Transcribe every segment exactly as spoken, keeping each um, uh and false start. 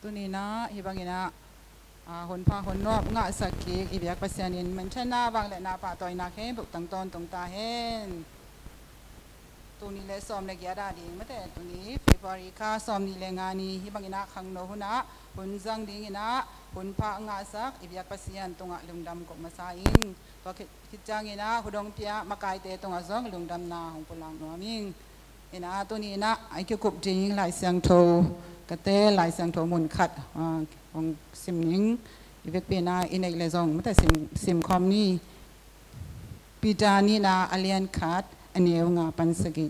Tuni-in ah hih bangin ah, ah, honpa honnuam ngahsak kik i biak Pasian in minthanna, vangliatna, pahtawina khempeuh tang tawntung ta hen. Tuni le sawm le giat a ding mate, tuni February kha sawmnih le nga ni, hih bangin ah khangno hun ah hun zang dingin ah honpa ngahsak i biak Pasian tungah lungdam ko masa ing. Tua khit, khit ciangin ah hudong pia makaite tungah zong lungdamna hong pulak nuam ing. In ah tuni-in ah a kikup ding Lai Siangtho, ka tel Lai Siangtho mun khat, ah, hong sim ning. I vekpi-in ah i neih leh zong mate sim, sim khawm ni. Peter nihna a lian khat a neu nga pan sagih.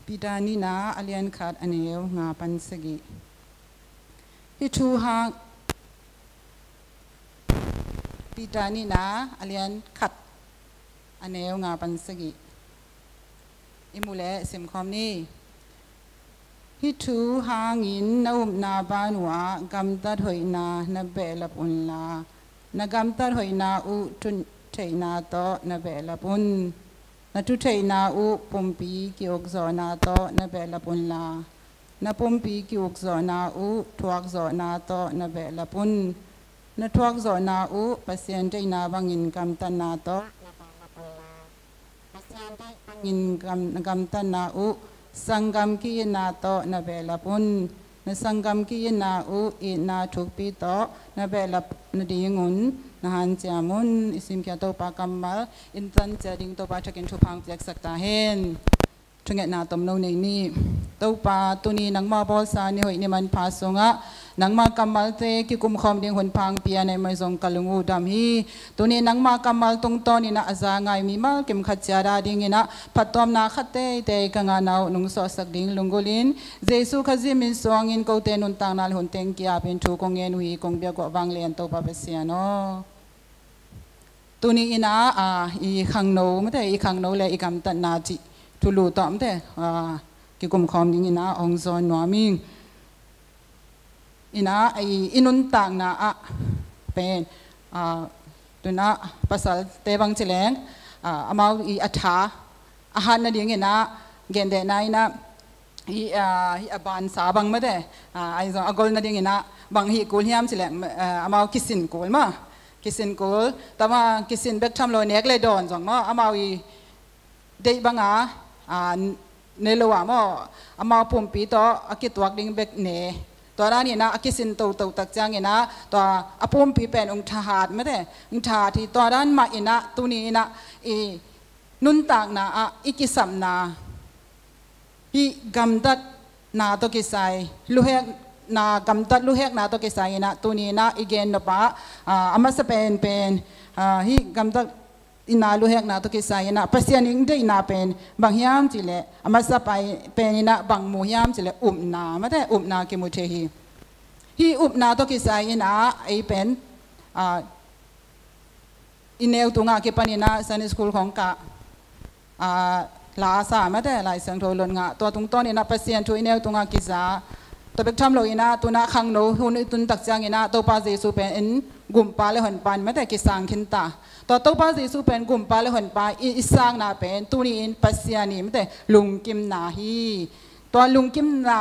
Peter nihna a lian khat a neu nga pan sagih. Hih thu hang, Peter nihna a lian khat a neu nga pan sagih. I mu leh sim khawm ni. Hih thu hangin na upna ban uh ah gamtat hoihna na behlap unla, na gamtat hoihna uh thutheihna tawh na behlap un. Na thutheihna uh pumpi ki-ukzawhna tawh na behlap unla, na pumpi ki-ukzawhna uh thuakzawhna tawh na behlap un. Na thuakzawhna uh Pasian deihna bangin gamtatna tawh na behlap unla, Pasian deih bangin gam, na gamtatna uh sanggam ki-itna tawh na behlap un. Na sanggam ki-itna uh itna thukpi tawh na behlap nadingun na hanciam un. I simkhia Topa kammal in zang ciat ding Topa thakin thupha hong piaksak ta hen. Thungetna tomno nei ni. Topa, tuni nangmah bawlsa ni hoih ni manpha sungah nangmah kammalte kikum khawm ding hun pha hong pia na hih manin zong ka lung uh dam hi. Tuni nangmah kammal tungtawnin ah a za ngai mimal kim khat ciat a dingin ah phattuamna khat teitei ka ngahna uh nong suahsak ding lunggulhin Jesu Khazih min suangin kote nuntakna le hun teng ki-apin thu kong ngen uh hi, kong biak uh a vanglian Topa Pasian aw. Tuni-in ah, ah, i khangno mate, i khangno le i gamtatna cih thulu tawh mate, ah, kikum khawm dingin ah hong zawn nuam ing. In ah i, i nuntakna ah pen, ah, tu-in ah pasalte bang ci leng, ah, amau i a tha a hat nadingin ah, gentehna in ah, hih, ah, hih a bansa bang mate, ah, ahi zong a gol nadingin ah bang hih kul hiam ci leh, ah, amau kisin kul maw. Kisin kul, tua bang kisin bek tham lo, nek le dawn zong maw, amau i deih banga, ah, ne lo a maw, amau pumpi tawh a kituak ding bek ne. Tua danin ah a kisin toto tak ciangin ah tua a pumpi pen hong thahat mate, hong thahat hi. Tua dan mah in ah tuni-in ah i nuntakna ah i kisapna, hih gamtatna tawh kisai, luhekna, gamtat luhekna tawh kisai in ah tuni-in ah i gen nop ah, ah, a masa penpen, ah, hih gamtatna luhekna tawh kisai in ah Pasian in deihna pen bang hiam cih leh, a masa pai pen in ah bang mu hiam cih leh upna mate, upna kimu thei hi. Hih upna tawh kisai in ah ei pen, ah, i neu tungah kipanin ah Sunday school khawng kah, ah, la sa mate, Lai Siangtho lot ngah, tua tungtawnin ah Pasian thu i neu tungah kiza. Tua bek tham loin ah tu-in ah khangno hun i tun tak ciangin ah Topa Jesu pen gumpa le honpa in mate kisang khin ta. Tua Topa Jesu pen gumpa le honpa i, i sangna pen tuni-in Pasian i mate lungkimna hi. Tua lungkimna,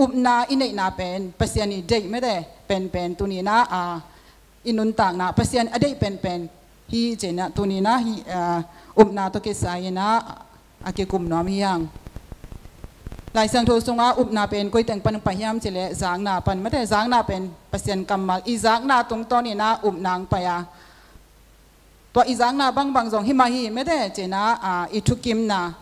upna i neihna pen Pasian i deih mate penpen tuni-in ah, ah, i nuntakna Pasian a deih penpen hi ci-in ah tuni-in ah hih, ah, upna tawh kisai in ah a kikum nuam hi hang. Lai Siangtho sungah upna pen koi teng pan hong pai hiam cih leh zakna pan mate, zakna pen Pasian kammal, i zakna tungtawnin ah upna hong pai a, tua i zakna bangbang zong himah hi mate ci-in ah, ah, i thukimna.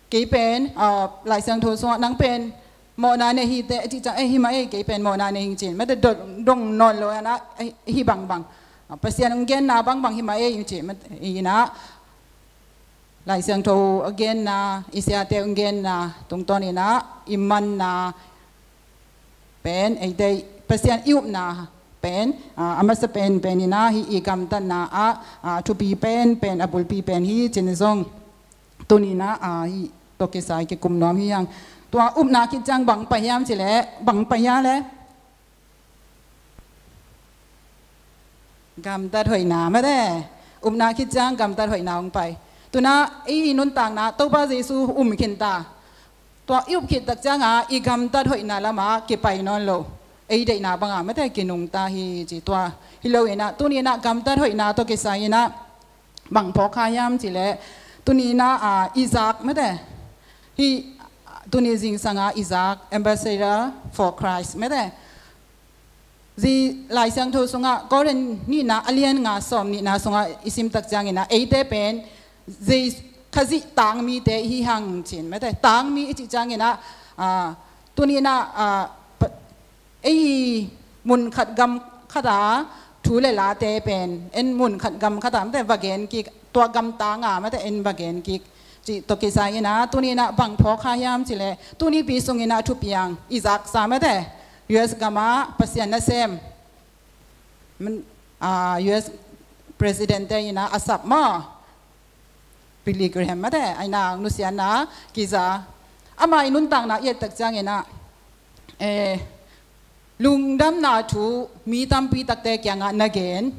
Kei pen, ah, Lai Siangtho sungah nang pen mawhna nei hi teh a cih ciang, eh, himah ei, kei pen mawhna nei hi ci-in mate, dong, dong nawn lo in ah, eh, hih bangbang, ah, Pasian hong genna bangbang himah ei ci-in mate, in ah Lai Siangtho a genna, i siate hong genna tungtawnin ah i manna pen, eite Pasian i upna pen, ah, a masa penpen in ah hih i gamtatna ah, ah, thupi penpen, a bulpi pen hi ci-in zong tuni-in ah, ah, hih tawh kisai kikum nuam hi hang. Tua upna khit ciang bang pai hiam cih leh, bang pai hiam leh, gamtat hoihna mate. Upna khit ciang gamtat hoihna hong pai. Tuna ei i nuntakna Topa Jesu um khinta. Tua i up khit tak cianga i gamtat hoihna lama kipai nawn lo. Ei deihna banga mate kinungta hi ci tua. Hi lo ina, tuni ina gamtat hoihna tawh kisai ina bang phawk kha hiam cileh, tuni ina, a, i zak mate. Hi, tuni zingsanga i zak Ambassador for Christ mate. Zi Lai Siangtho sungah Korin nihna a lian nga sawm nihna sungah i simtak ciangina eite pen zei Khazih tangmite i hi hang cin mate. Tangmi i cih ciangina, a, tuni ina, a, pa- ei mun khat gam khata thu le late pen en mun khat gam khata mate va gen kik, tua gam tanga mate en va gen kik. Cih tawh kisai ina tuni ina bang phawk kha hiam cileh, tuni pi sungina a thupiang i zaksa mate U S gama Pasian nasem, man, a, U S President te ina a sap maw, Billy Graham mate, aina nusianna kiza. Ama i nuntakna i et tak ciangina, eh, lungdamna thu mi tampi takte kiangah na gen.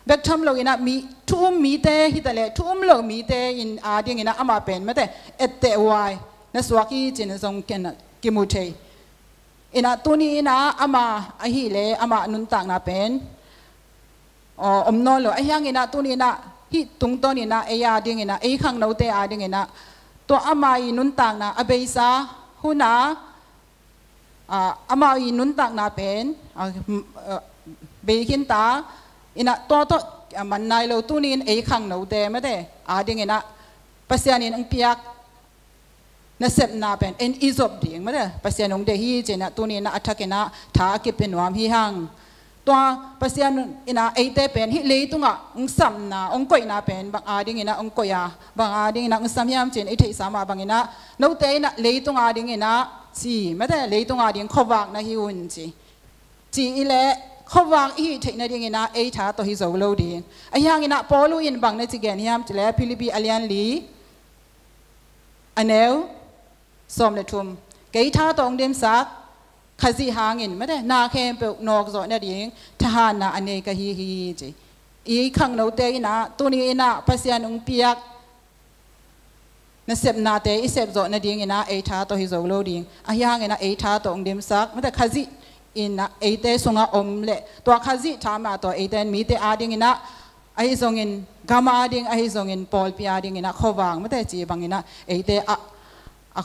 Bek tham lo ina mi thu um mite hitaleh thu um lo mite in a dingina ama pen mate etteh huai na suak hi cin zong ken kimu thei. Ina tuni ina ama ahileh ama nuntakna pen, aw, om nawn lo. Ahi hangina tuni ina hih tungtawn ina ei a dingina ei khangnote a dingina tua ama i nuntakna a beisa huna, a, ama i nuntakna pen, a, m- a, bei khinta ina tua tawh, a, man nai lo. Tuni in ei khangnote mate a dingina Pasian in ang piak nasepna pen en i zop ding mate Pasian ong deih hi cina tuni ina a thak ina tha a kipia nuam hi hang. Tua Pasian ina eite pen hih leitungah ong samna ong koihna pen bang a dingina ong koih a, bang a dingina ong sam hiam cin i theihsa mah bangina note ina leitung a dingina ci mate, leitung a ding khuavak na hi un ci. Ci ileh khuavak i hih theih nadingina ei tha tawh hi zo lo ding. Ahi hangina Paulu in bang na ci gen hiam cileh Philippi a lian li a neu sawm le thum. Kei tha tawh ong dimsak Khazih hangin mate na khempeuh nawk zawh nading thahatna a nei ka hi hi ci. I khangnote ina tuni ina Pasian ong piak nasepnate i sep zawh nadingina ei tha tawh hi zo lo ding. Ahi hangina ei tha tawh ong dimsak mate Khazih ina eite sungah om leh tua Khazih tha mah tawh eite in mite a dingina ahi zongin gam a ding ahi zongin pawlpi a dingina khuavak mate ci bangina eite a, a,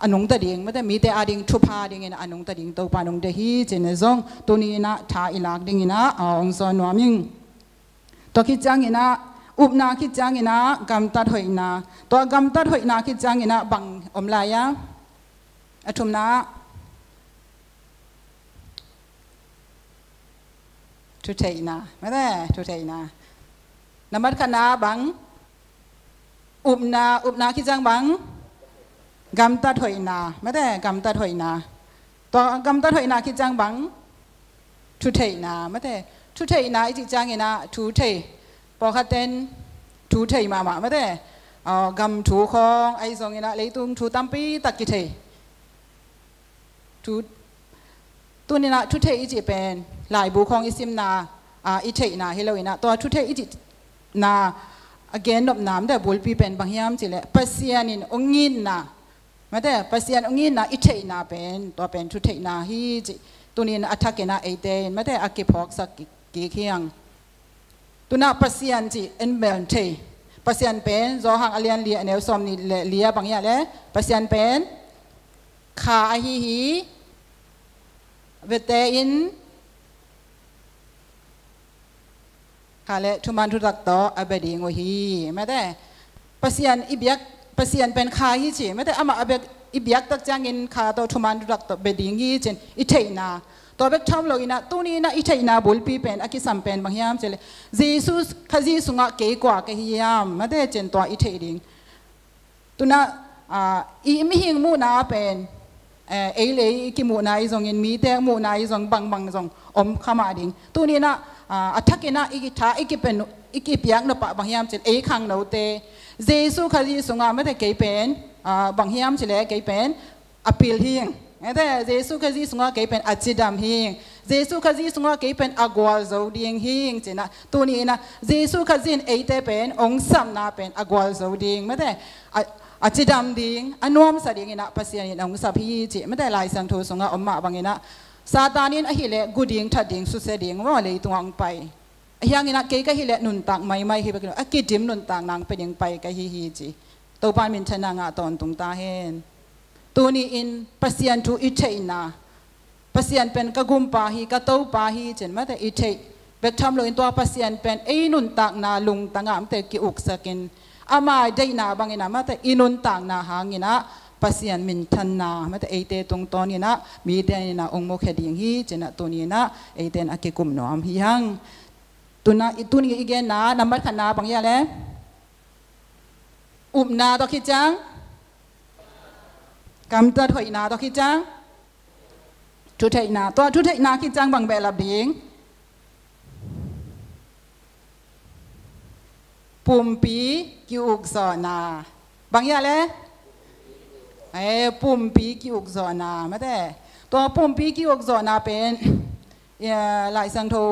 a nungta ding mate mite a ding thupha dingina a nungta ding Topa nung deih hi cina zong tuni ina tha i lak dingina a ong zawn nuam ing. Tua khit ciangina upna khit ciangina gamtat hoihna. Tua gamtat hoihna khit ciangina bang om lai a? A thumna thutheihna mate, thutheihna. Nambat khatna bang upna, upna khit ciang bang gamtat hoihna mate, gamtat hoihna. Tua gamtat hoihna khit ciang bang thutheihna mate. Thutheihna i cih ciangina thu thei, pawlkhatten thu thei mahmah mate. Aw, gam thu khawng ahi zongina leitung thu tampi tak kithei. Thu tunina thutheih i cih pen laibu khawng i simna, a, i theihna hi lo ina tua thutheih i cihna a gennopna mate bulpi pen bang hiam cileh Pasian in ong itna mate, Pasian ong itna i theihna pen tua pen thutheihna hi cih tunin a thak ina eite in mate a kiphawksak kik, kik hiang. Tuna Pasian cih en bel thei. Pasian pen Johan a lian li a neu sawm nih le li a bang hiah le Pasian pen kha ahi hi. Vete in kha le thuman thutak tawh a bia ding uh hi mate. Pasian i biak, Pasian pen kha hi ci mate, amah a biak, i biak tak ciangin kha tawh thuman thutak tawh bia ding hi cin i theihna. Tua bek tham lo ina tuni ina i theihna bulpi pen a kisam pen bang hiam cileh Jesu Khazih sungah kei kua ka hi hiam mate cin tua i theih ding. Tuna, a, i mihing muhna pen, eh, ei le ei i kimuhna i zongin mite muhna i zong bangbang zong om kha mah ding. Tuni ina, a, a thak ina i kitha i kipen, i kipiak nopah bang hiam cin ei khangnote Jesu Khazih sungah mate kei pen, a, bang hiam cileh kei pen a pil hing. Mate Jesu Khazih sungah kei pen a cidam hing. Jesuh Khazih sungah kei pen a gualzo ding hing ci-in ah, tuni in ah Jesuh Khazih in eite pen hong sapna pen a gualzo ding, mate, a, a cidam ding, a nuamsa dingin ah Pasian in hong sap hi ci, mate, Lai Siangtho sungah om mah bangin ah, Satan in ahih leh gu ding, that ding, susia ding, maw, leitungah hong pai. Ahi hangin ah kei ka hih leh nuntak maimai hi bek lo, a kidim nuntakna hong pia ding pai ka hi hi ci. Topa minthanna ngah tawntung ta hen. Tuni-in Pasian thu i theihna, Pasian pen ka gumpa hi, ka Topa hi ci-in, mate, i theih bek tham loin tua Pasian pen ei nuntakna lungtang ah, mate, ki-uksakin, ama deihna bangin ah, mate, i nuntakna hangin ah Pasian minthanna, mate, eite tungtawnin ah mite in ah hong mukhia ding hi ci-in ah tuni in ah eite in a kikum nuam hi hang. Tuna, i tuni i genna nambat khatna bang hiam leh? Upna tawh khit ciang, gamtat hoihna tawh khit ciang, thutheihna. Tua thutheihna khit ciang bang behlap ding? Pumpi ki-ukzawhna. Bang hiam leh? Eh, pumpi ki-ukzawhna, mate. Tua pumpi ki-ukzawhna pen, eh, Lai Siangtho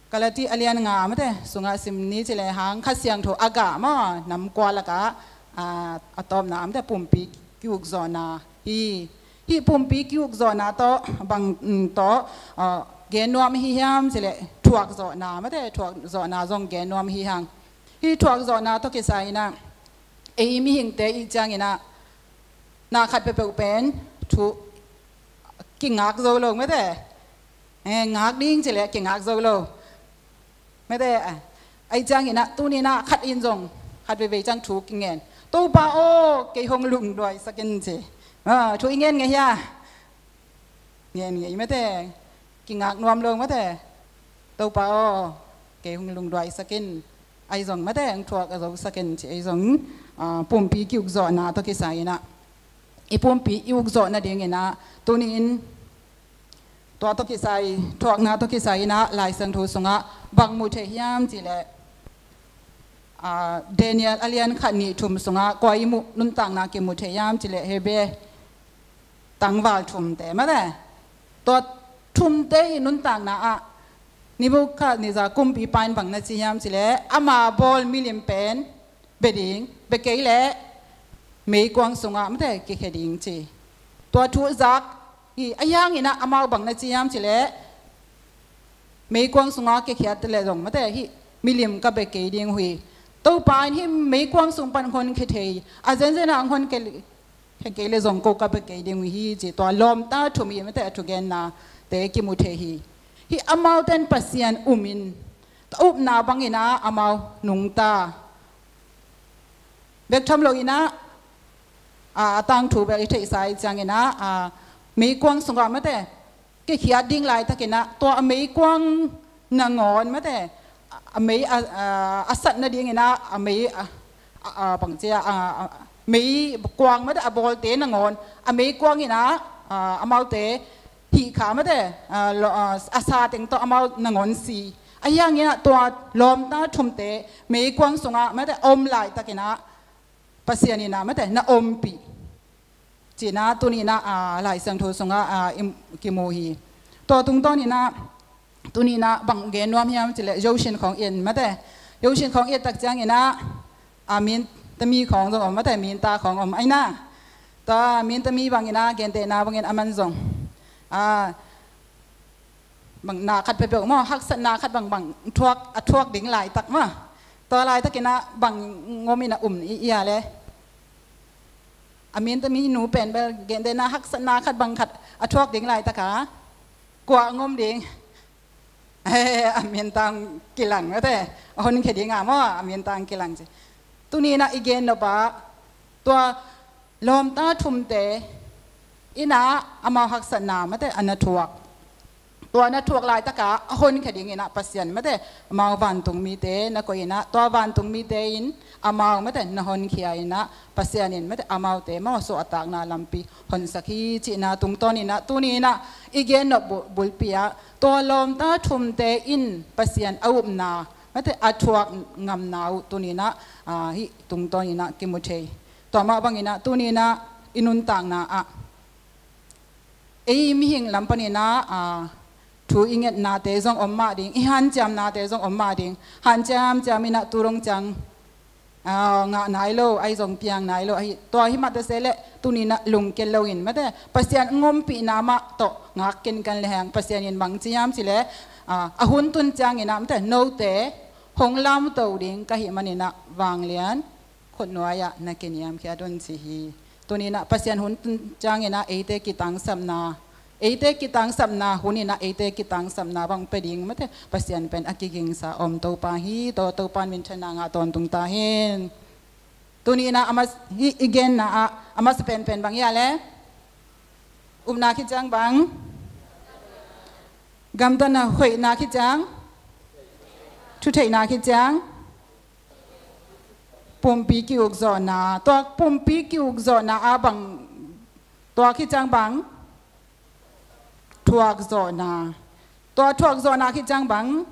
Galati a lian nga, mate, sungah sim ni ci lehang, Kha Siangtho a gah maw, nam kua lakah, ah, a tawpna, mate, pumpi ki-ukzawhna hi. Hih pumpi ki-ukzawhna tawh bang, mm, tawh, ah, gen nuam hi hiam ci leh, thuakzawhna, mate, thuakzawhna zong gen nuam hi hang. Hih thuakzawhna tawh kisai in ah, ei mihingte i cih ciangin ah, na khat peuhpeuh pen thu kingak zo lo, mate. Eh, ngak ding ci leh kingak zo lo, mate. Ah, ahih ciangin ah tuni in ah khat in zong khat veivei ciang thu kingen, Topa aw, kei hong lungduaisak in ci. Ah, thu i ngen ngei hia? Ngen ngei, mate. Kingak nuam lo, mate. Topa aw, kei hong lungduaisak in. Ahi zong, mate, hong thuak a zosak in ci, ahi zong, ah, pumpi ki-ukzawhna tawh kisai in ah, i pumpi i ukzawh nadingin ah, tuni-in tua tawh kisai, thuakna tawh kisai in ah, Lai Siangtho sungah bang mu thei hiam ci leh, ah, Daniel a lian khat, nih, thum sungah kua i mu, nuntakna kimu thei hiam ci leh, Hebrew tangval thumte, mate. Tua thumte i nuntakna ah Nebuchadnezzar kumpipa in bang na ci hiam ci leh, ama bawl milim pen bia ding, bia kei leh meikuang sungah, mate, kikhia ding ci. Tua thu zak hi. Ahi hangin ah amau bang na ci hiam ci leh, meikuang sungah kikhiat leh zong, mate, hih milim ka bia kei ding uh hi. Topa in hih meikuang sung pan hong honkhia thei, a zenzen ah hong honkhia kei leh zong ko ka bia kei ding uh hi ci. Tua lawmta thum hi, mate, a thugennate kimu thei hi. Hih amaute in Pasian um in, a upna bangin ah amau nungta. Bek tham loin ah, a, a tangthu bel i theihsa i ciangin ah, a, meikuang sungah, mate, kikhiat ding laitakin ah, tua a meikuang nangawn, mate, a mei a, a, a sat nadingin ah, a mei a, a, a, bang ci a, a, a, meikuang, mate, a bawlte nangawn, a meikuang in ah, a, amaute hih kha, mate, a, lo, a, a sa teng tawh amau nangawn si. Ahi hangin ah tua lawmta thumte meikuang sungah, mate, om laitakin ah Pasian in ah, mate, na ompih cihna tuni in ah, a, Lai Siangtho sungah, a, i kimu hi. Tua tungtawnin ah, tuni in ah bang gen nuam hiam ci leh, Josin khawng i et, mate. Josin khawng i et tak ciangin ah, a, Mintami khawng zong om, mate, Minta khawng om, ai na. Tua Mintami bangin ah, gentehna bangin a man zong, a, bang na khat peuhpeuh maw, haksatna khat bangbang thuak, a thuak ding laitak maw, tua laitakin ah bang ngom in ah um i hia leh? A Mintami nu pen bel gentehna haksatna khat bang khat a thuak ding laitak ah kua ngom ding? A Minta kilang, mate, a honkhia ding ah maw, a Minta kilang ci. Tuni in ah i gen nop ah, tua lawmta thumte in ah amau haksatna, mate, a na thuak. Tua na thuak laitak ah a honkhia dingin ah Pasian, mate, amau vantung mite na koih in ah, tua vantung mite in amau, mate, na honkhia in ah, Pasian in, mate, amaute maw, suahtakna lampi honsak hi cihna tungtawnin ah, tuni in ah i gen nop bu-, bulpi ah, tua lawmta thumte in Pasian a upna, mate, a thuak ngamna uh tuni in ah, a, hih tungtawnin ah kimu thei. Tua mah bangin ah tuni in ah i nuntakna ah, ei mihing lam panin ah, a, thu i ngetnate zong om mah ding, i hanciamnate zong om mah ding. Hanciam ciam in ah tu dong ciang, ah, ngah nai lo, ahi zong piang nai lo, ahi, tua hi mah ta se leh tuni in ah lungkia lo in, mate, Pasian ngompihna mah tawh ngak kenkan le hang, Pasian in bang ci hiam cih leh, ah, a hun tun ciangin ah, mate, note hong lamto ding ka hih manin ah vanglian khutnuai ah na kiniamkhiat un, ci hi. Tuni in ah Pasian hun tun ciangin ah eite kitangsapna, eite kitangsapna hun in ah eite kitangsapna bang pia ding, mate, Pasian pen a kigingsa om Topa hi. Tua Topa in minthanna ngah tawntung ta hen. Tuni in ah a mas-, hih i genna ah a masa penpen bang hiam leh? Upna khit ciang bang? Gamtatna. Hoihna khit ciang? Thutheihna khit ciang? Pumpi ki-ukzawhna. Tua pumpi ki-ukzawhna ah bang, tua khit ciang bang? Thuakzawhna. Tua thuakzawhna khit ciang bang?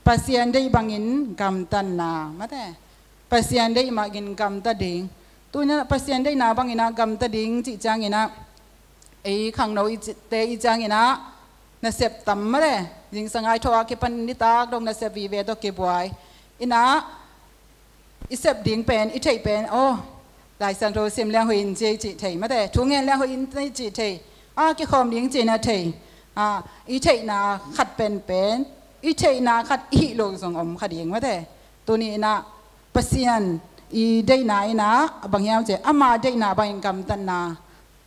Pasian deih bangin gamtatna, mate. Pasian deih bangin gamta ding. Tuni in ah Pasian deihna bangin ah gamta ding cih ciangin ah, ei khangno i ci-, te i ciangin ah nasep tam, mate. Zingsang a i thawh a kipan nitak dong nasep vive tawh kibuai. In ah i sep ding pen, i theih pen, aw, Lai Siangtho sim liang hoih in ci, cih thei, mate. Thu ngen liang hoih in ci, cih thei. A, kikhawm ding cihna thei. A, i theihna khat penpen, i theihna khat i hih loh zong om kha ding, mate. Tuni in ah Pasian i deihna in ah bang hiam cih leh, ama deihna bangin gamtatna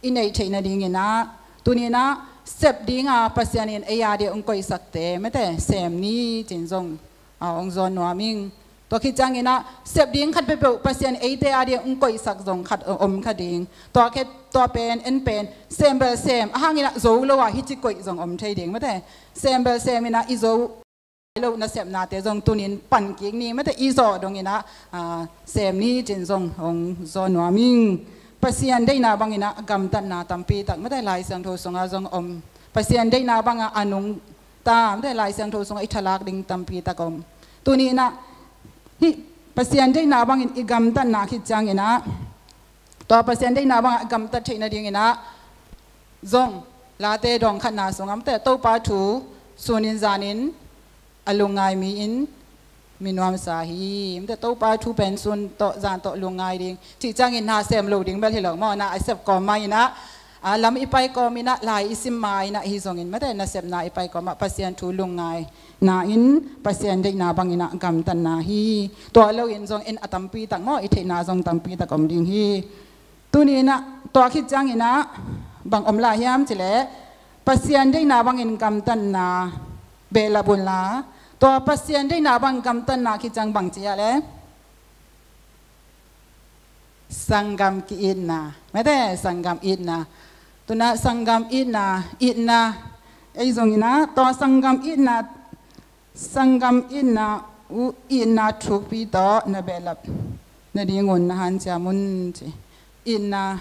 i neih theih nadingin ah, tuni in ah sep dinga Pasian in ei a ding hong koihsakte, mate, sem ni, ci-in zong, a, hong zawn nuam ing. Tua khit ciangin ah sep ding khat peuhpeuh Pasian eite a ding hong koihsak zong khat, a, om kha ding. Tua khit, tua pen, en pen, sem bel sem, a hang in ah zo lo a hih ci koih zong om thei ding, mate. Sem bel sem in ah i zo lo nasepnate zong tuni in pan kik ni, mate, i zawh dong in ah, a, sem ni, ci-in zong hong zawn nuam ing. Pasian deihna bangin ah gamtatna tampi tak, mate, Lai Siangtho sungah zong om. Pasian deihna bangah a nungta, mate, Lai Siangtho sungah i thalak ding tampi tak om. Tuni in ah hih Pasian deihna bangin i gamtatna khit ciangin ah, tua Pasian deihna bangah gamtat theih nadingin ah zong Late dawng khatna sungah, mate, Topa thu sunin zanin a lungngai mi in mi nuamsa hi. Mate, Topa thu pen sun tawh zan tawh lungngai ding, cih ciangin na sem lo ding bel hi lo maw. Na a sep kawm mah in ah, a lam i pai kawm in ah, lai i sim ma in ah, hi zongin, mate, nasepna i pai kawm ah Pasian thu lungngai na in Pasian deihna bangin ah gamtatna hi. Tua loin zong en a tampi tak maw, i theihna zong tampi tak om ding hi. Tuni in ah tua khit ciangin ah bang om lai hiam cih leh, Pasian deihna bangin gamtatna behlap un la. Tua Pasian deihna bangin gamtatna khit ciang bang ci hiam leh, sanggam ki-itna. Mate, sanggam itna. Tu-in ah sanggam itna, itna. Ei zongin ah tua sanggam itna, sanggam itna uh, itna thukpi tawh na behlap nadingun na hanciam un, ci. Itna.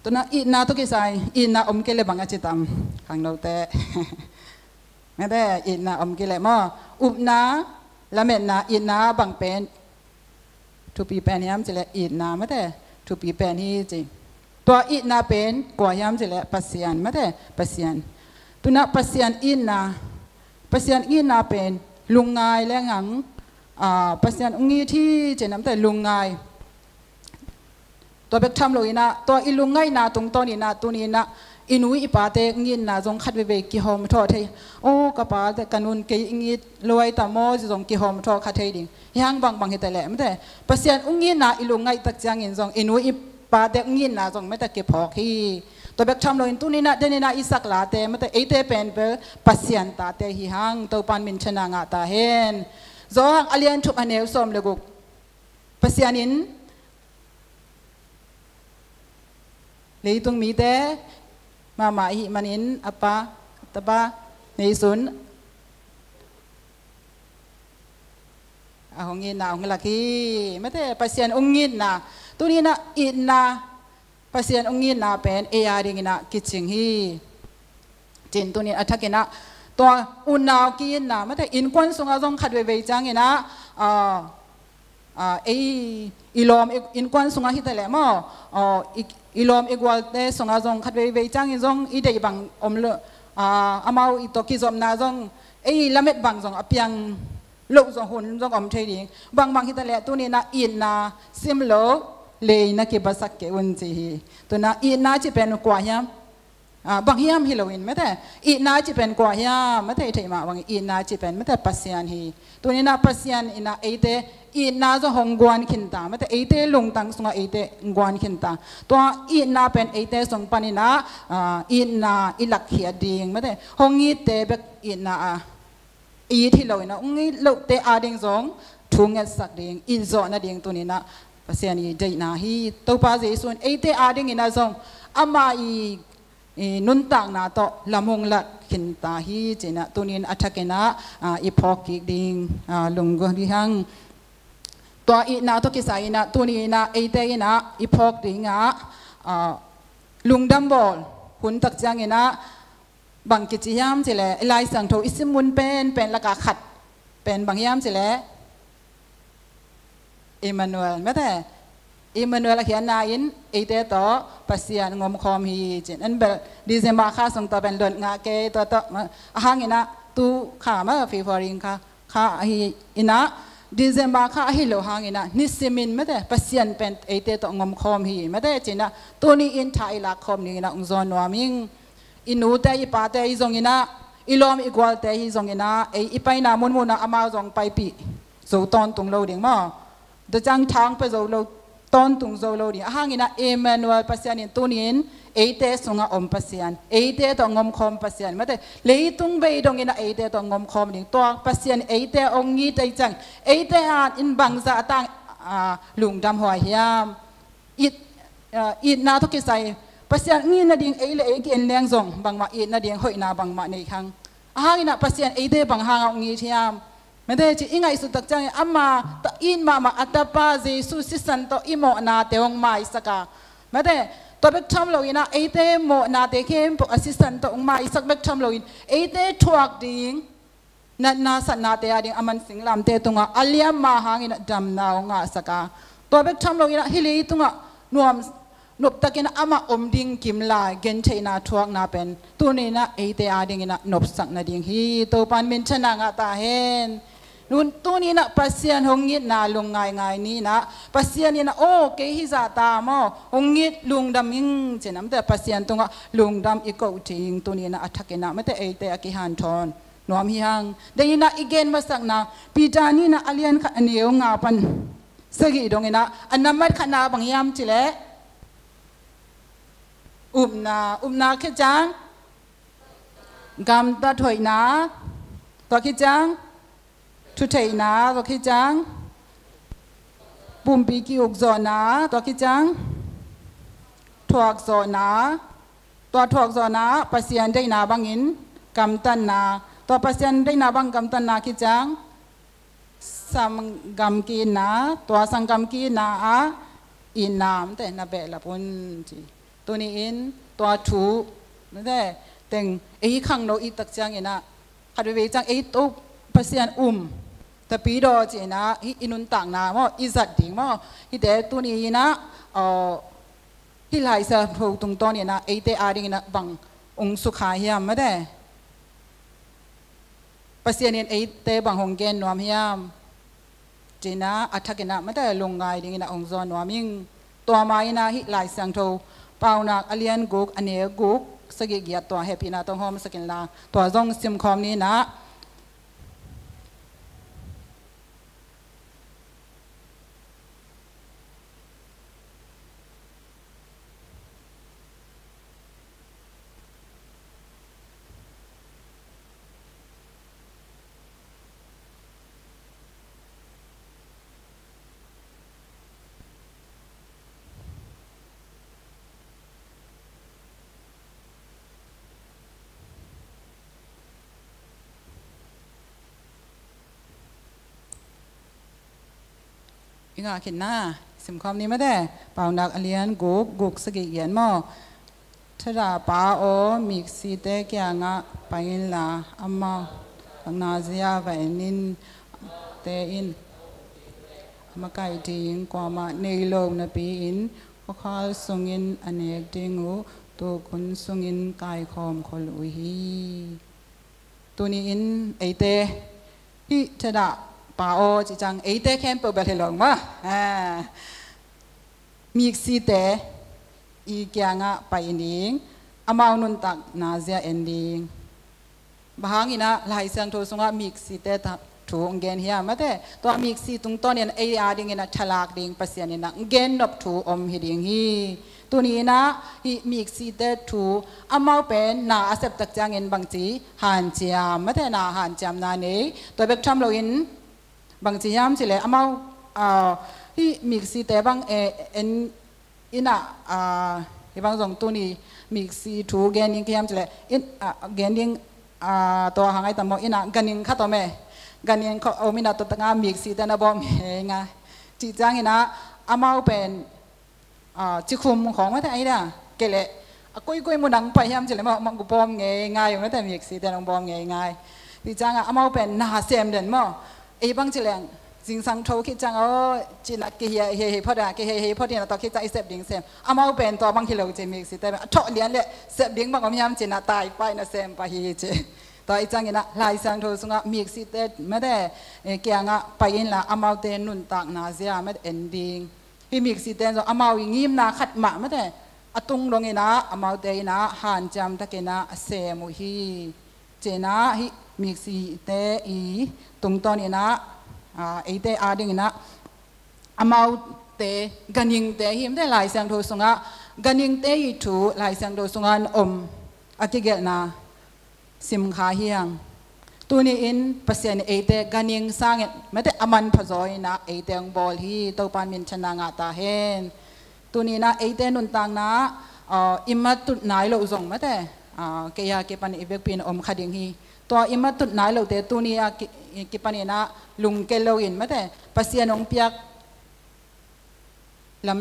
Tu-in ah itna tawh kisai itna om kei leh bang a ci tam, khangnote? Mate, itna om kei leh maw, upna, lametna, itna bang pen thupi pen hiam cih leh itna, mate, thupi pen hi, ci. Tua itna pen kua hiam cih leh Pasian, mate, Pasian. Tu-in ah Pasian itna, Pasian itna pen lungngai leng ang, ah, Pasian hong it hi, ci-in ah, mate, lungngai. Tua bek tham loin ah, tua i lungngaihna tungtawnin ah, tuni in ah i nu i pate hong itna zong khat veivei kihawmthawh thei. Aw, ka pate, ka nu'n kei hong it lo ai tam aw, ci zong kihawmthawh kha thei ding. Hih hang bangbang hi ta leh, mate, Pasian hong itna i lungngaih tak ciangin zong i nu i pate hong itna zong, mate, kiphawk hi. Tua bek tham loin tuni in ah, den in ah i sak late, mate, eite pen bel Pasian tate hi hang, Topa'n minthanna ngah ta hen. Johan a lian thum a neu sawm le guk. Pasian in leitung mite mahmah ahih manin a Pa, Tapa, neisun a hong itna hong lak hi. Mate, Pasian hong itna. Tuni in ah itna, Pasian hong itna pen ei a dingin ah kicing hi. Cin tuni in a thakin ah tua unau ki-itna, mate, innkuan sungah zong khat veivei ciangin ah, ah, ah, ei i lawm i, innkuan sungah hi ta leh maw, ah, i, i lawm i gualte sungah zong khat veivei ciangin zong i deih bang om lo, Aa, amau i tawh kizopna zong, ei lamet bang zong a piang loh zong hun zong om thei ding. Bangbang hi ta leh tuni-in ah itna sim lo, lei na kibasak kei un ci hi. Tu-in ah itna cih pen kua hiam? Aa, bang hiam hi loin mate. Itna cih pen kua hiam? Mate, i theih mah bangin itna cih pen mate Pasian hi. Tuni-in ah Pasian in ah eite itna zong hong guan khin ta. Mate, eite lungtang sungah eite guan khin ta. Tua itna pen eite sung panin ah, aa, itna i lakkhiat ding. Mate, hong itte bek itna a it hi loin ah, hong it lohte ading zong thu ngetsak ding, it zawh nading tuni-in ah Pasian i deihna hi. Topa Jesu in eite adingin ah zong ama i i nuntakna tawh lam hong lak khin ta hi ci-in ah tuni-in a thakin ah, aa, i phawk kik ding, aa, lunggulh hi hang. Tua itna tawh kisai-in ah tuni-in ah eite in ah i phawk ding ah, aa, lungdam bawl hun tak ciangin ah bang kici hiam cih leh, i Lai Siangtho i sim mun penpen lakah khat pen bang hiam cih leh, Emmanuel, mate. Emmanuel a khiatna in eite tawh Pasian ngomkhawm hi ci-in. En bel December kha sung tawh pen lot ngah kei, tua tawh, ma, a hangin ah tu kha, ma, February kha, kha ahi in ah, December kha ahi lo hangin ah nisimin mate Pasian pen eite tawh ngomkhawm hi mate ci-in ah tuni-in tha i lakkhawm dingin ah hong zawn nuam ing. I nute i pate hi zongin ah, i lawm i gualte hi zongin ah, ei i paina munmun ah amau zong paipih zo tawntung lo ding maw? Tua ciang thang pia zo lo, tawntung zo lo ding. A hangin ah Emmanuel Pasian in tuni-in eite sungah om Pasian, eite tawh ngomkhawm Pasian mate, leitung bei dongin ah eite tawh ngomkhawm ding. Tua Pasian eite hong it ahih ciang eite adingin bangzah a tang, aa, lungdam huai hiam? It, aa, itna tawh kisai Pasian ngitna ding ei le ei ki-en leng zong bangmah itna ding hoihna bangmah nei kha hang. A hangin ah Pasian eite bang hangah hong it hiam? Mate, ci i ngaihsut tak ciangin ama ta, it mahmah a tapa Jesu sisan tawh i mawhnate hong maisak a, mate, tua bek tham loin ah eite mawhnate khempeuh a sisan tawh hong maisak bek tham loin eite thuak ding natna satnate ading a man singlamteh tungah a liamma hangin ah damna hong ngahsak a, tua bek tham loin ah hih leitungah nuam, noptakin ah amah om ding kimlai gentheihna thuakna pen tuni-in ah eite adingin ah nopsak nading hi. Topa in minthanna ngah ta hen. Nun, tuni-in ah Pasian hong itna lungngaingai ni-in ah, Pasian in ah, aw, kei hizah ta maw, hong it, lungdam ing ci-in ah mate Pasian tungah lungdam i koh ding tuni-in ah a thakin ah mate eite a kihanthawn nuam hi hang. Deihna i gen masakna, Peter nihna a lian khat a neu nga pan sagih dongin ah, a nambat khatna bang hiam cih leh, upna, upna khit ciang gamtat hoihna, tua khit ciang thutheihna, tua khit ciang pumpi ki-ukzawhna, tua khit ciang thuakzawhna, tua thuakzawhna Pasian deihna bangin gamtatna, tua Pasian deihna bang gamtatna khit ciang sanggam ki-itna, tua sanggam ki-itna ah itna mate na behlap un ci. Tuni-in tua thu mate teng ei khangno i tak ciangin ah khat veivei ciang ei tawh Pasian um, tapidaw ci-in ah hih i nuntakna maw, i zat ding maw, hihte tuni-in ah, aw, hih Lai Siangtho tungtawnin ah eite adingin ah bang hong sukha hiam mate? Pasian in eite bang hong gen nuam hiam? Ci-in ah a thakin ah mate lungngai dingin ah hong zawn nuam ing. Tua ma-in ah hih Lai Siangtho Paunak a lian guk, a neu guk, sagih giat, tua hehpihna tawh hawmsak inla, tua zong simkhawm ni-in ah. I ngah khit na, simkhawm ni mate, Paunak a lian guk, guk sagih giat maw. Thadahpa aw, miksite kiangah pai inla, amau lakna zia va en in, te in a makaih ding kuamah nei lo napi-in, khuakhal sungin a nek ding uh Tukhun sungin kaikhawm khol uh hi. Tuni-in eite hih thadah pa aw cih ciang eite khempeuh bel hi lo maw? Ah. Miksite i kiangah pai in ding, amau nuntakna zia en ding. Bang hangin ah Lai Siangtho sungah miksite thu hong gen hiam maw te? Tua miksi tungtawnin ei a dingin ah thalak ding Pasian in ah hong gen nop thu om hi ding hi. Tuni-in ah hih miksite thu amau pen na a sep tak ciangin bangci hanciam maw te, na hanciamna nei. Tua bek tham loin bangci hiam cih leh amau, ah, hih miksite bang, eh, en in ah, ah, hih bang zong tuni miksi thu gen ding ka hiam cih leh in, ah, gen ding, ah, tua hang ai tam maw, in ah ganhing khat om e. Ganhing khat om in ah tua tangah miksite na bawm ngeingai. Cih ciangin ah amau pen, ah, cikhum khawng maw te ai da. Kei leh a koikoi mun ah pai hiam cih leh maw, maw gu bawm ngeingai maw te, miksite na bawm ngeingai. Cih ciangah amau pen na sem den maw. Ei bang ci leng zingsang tho khit ciang aw cih in ah kihei hei phot a, kihei hei phot in ah tua khit ciang i sep ding sem. Amau pen tua bang hi lo ci, miksite pen a thawh lian leh sep ding bang om hiam cih in ah tai pah in ah sem pah hi ci. Tua i ciangin ah Lai Siangtho sungah miksite maw te, eh, kiangah pai inla amaute nuntakna zia maw te en ding. Hih miksite in zong amau i ngimna khat mah maw te, a tung dongin ah amaute in ah hanciam takin ah a sem uh hi. Ci-in ah hih miksite i tungtawnin ah, ah, eite a dingin ah amaute ganhingte hi maw te, Lai Siangtho sungah ganhingte i thu Lai Siangtho sungah an om a kigelhna sim kha hi hang. Tuni-in Pasian in eite ganhing sangin maw te a manpha zaw in ah eite hong bawl hi. Topa in minthanna ngah ta hen. Tuni-in ah eite nuntakna, ah, i matut nai loh zong maw te, ah, kei a kipan i vekpi in om kha ding hi. Tua i matut nai lohte tuni a ki, kipanin ah lungke loin maw te, Pasian hong piak lam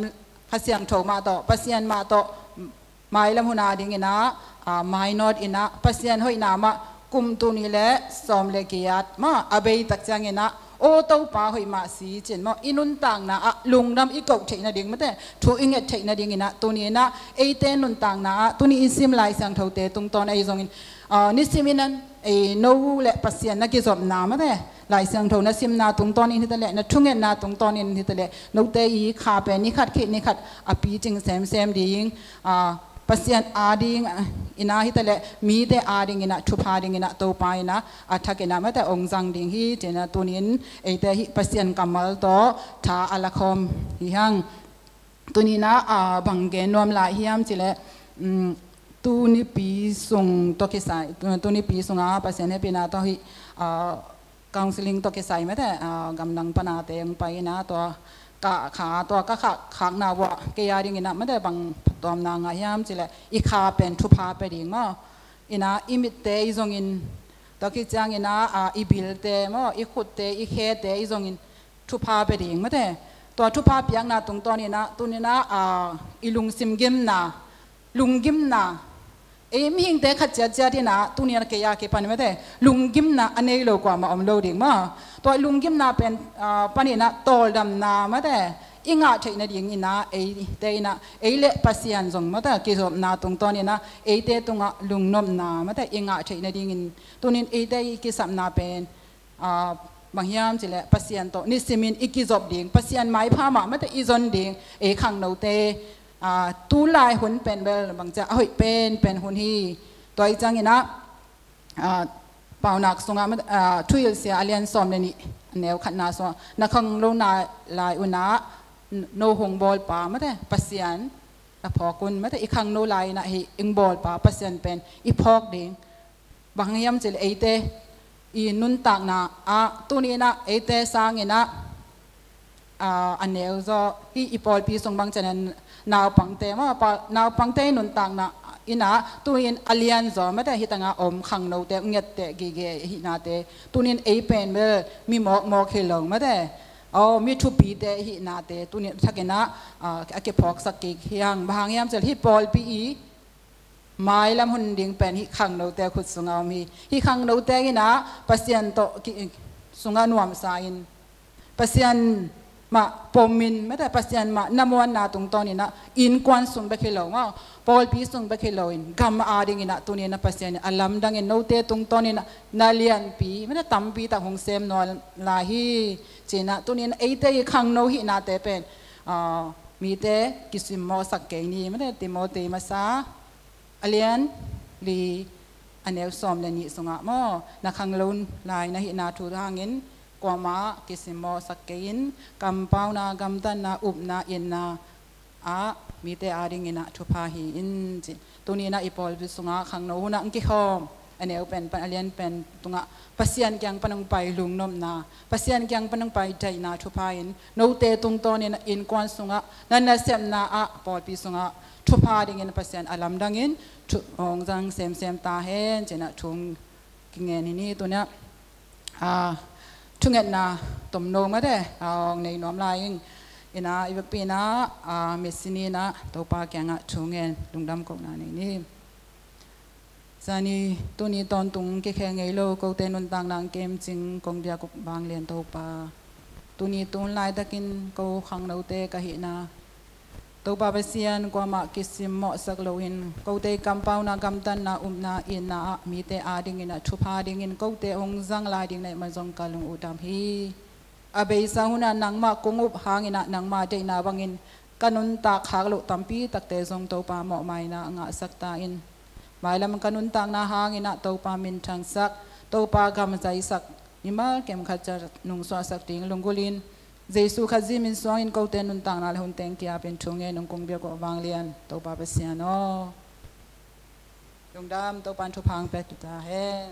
Kha Siangtho mah tawh, Pasian mah tawh, mailam hun a dingin ah, ah, mainawt in ah Pasian hoihna mah kum tul nih leh sawm leh giat mah a bei tak ciangin ah, aw Topa hoih mah si ci-in maw, i nuntakna ah lungdam i koh theih nading maw te, thu i nget theih nadingin ah tuni-in ah eite nuntakna ah tuni i sim Lai Siangthote tungtawn ahi zongin, ah, nisimin ah ei no leh Pasian na kizopna maw te, Lai Siangtho na simna tungtawnin hi ta leh, na thungetna tungtawnin hi ta leh, note i kha pen ni khat khit ni khat a picing semsem ding, ah, Pasian a ding, ah, in ah hi ta leh, mite a dingin ah thupha dingin ah Topa in ah a thakin ah maw te hong zang ding hi. Ci-in ah tuni-in eite hih Pasian kammal tawh tha a la khawm hi hang. Tuni-in ah, ah, bang gen nuam lai hiam cih leh, um, tu nipi sung tawh kisai, tu, tu nipi sungah Pasian hehpihna tawh hih, ah, counselling tawh kisai maw te, ah, gamdang pan a te hong pai in ah tua ka kha, tua ka kha khakna uah kei a dingin ah maw te bang phattuamna ngah hiam cih leh i kha pen thupha pia ding maw. In ah i mitte i zongin, tua khit ciangin ah, ah, i bilte maw, i khutte, i khete i zongin thupha pia ding maw te. Tua thupha piakna tungtawnin ah tuni-in ah, ah, i lungsim gimna, lunggimna, ei mihingte khat ciatciat in ah tuni-in ah kei a kipan maw te, lunggimna a nei lo kuamah om lo ding maw. Tua lunggimna pen, ah, panin ah tawldamna maw te i ngah theih nadingin ah eite in ah ei leh Pasian zong maw te kizopna tungtawnin ah eite tungah lungnopna maw te i ngah theih nadingin tuni-in eite i kisapna pen, ah, bang hiam cih leh Pasian tawh nisimin i kizop ding, Pasian maipha mah maw te i zon ding, ei khangnote, ah, tu lai hun pen bel bangci a hoih penpen hun hi. Tua i ciangin ah, ah, Paunak sungah maw te, ah, Thuhilhsia a lian sawm leh nih a neu khatna sungah, na khangno lai un ah no hong bawlpa maw te Pasian na phawk un maw te, i khangno lai-in ah hih hong bawlpa Pasian pen i phawk ding. Bang hang hiam cih leh eite i nuntakna ah tuni-in ah eite sangin ah, ah, a neu zaw hih i pawlpi sung bang ciangin naupangte maw, pa, naupangte i nuntakna in ah tuni-in a lian zaw maw te hih tangah om khangnote, ngetteh gige i hihnate, tuni-in ei pen bel mi mawkmawk hi lo maw te, aw mi thupite i hihnate tuni-in a thakin ah, ah, a kiphawksak kik hi hang. Bang hang hiam cih leh hih pawlpi i mailam hun ding pen hih khangnote khut sungah om hi. Hih khangnote in ah Pasian tawh ki, sungah nuamsa in, Pasian mah pomin, mate, Pasian mah na muanna tungtawninah innkuan sung bek hi lo maw, pawlpi sung bek hi loin gam adinginah tuninah Pasian in a lamdangin note tungtawninah na lianpi, mate, tampi tak hong sem nawn lai hi. Cinah tuninah eite i khangno hihnate pen, ah, mite kisimmawhsak kei ni, mate, Timoti masa a lian li a neu sawm le nih sungah maw, na khanglo lai na hihna thu hangin kuamah kisimmawhsak kei in, kampauna, gamtatna, upna, itna ah mite adinginah thupha hi in ci. Tuninah i pawlpi sungah khangno hunah ang kikhawm, a neu pen pan a lian pen tungah Pasian kiang pan hong pai lungnopna, Pasian kiang pan hong pai daihna thupha in note tungtawnin innkuan sungah, na nasepna ah, pawlpi sungah thupha dingin Pasian a lamdangin thu hong zang semsem ta hen cinah thu kingen hi ni. Tuninah, ah, thungetna tomno mate, ah, hong nei nuam lai ing. Inah i vekpi inah, ah, mitsi ni inah Topa kiangah thungen lungdam kohna nei ni. Zani tuni tawntung kikhel ngei lo kote nuntakna ang kemcing kong biak uh vanglian Topa, tuni tun laitakin ko khangnote ka hihna Topa Pasian, kuamah kisimmawhsak loin kote kampauna, gamtatna, upna, itna ah mite adinginah thupha dingin kote hong zang lai ding na hih man zong ka lung uh dam hi. A beisa hunah nangmah kong up hanginah nangmah deihna bangin ka nuntak khak loh tampi takte zong Topa mawhmaina a ngahsak ta in, mailam ka nuntakna hanginah Topa minthangsak, Topa gamzaisak, mimal kemkhat ciat nungsuahsak ding lunggulhin Jesu Khazih min suangin kote nuntakna le hun teng kiapin thungen ung kong biak uh vanglian Topa Pasian aw. Lungdam, Topa in thupha hong pia ta hen.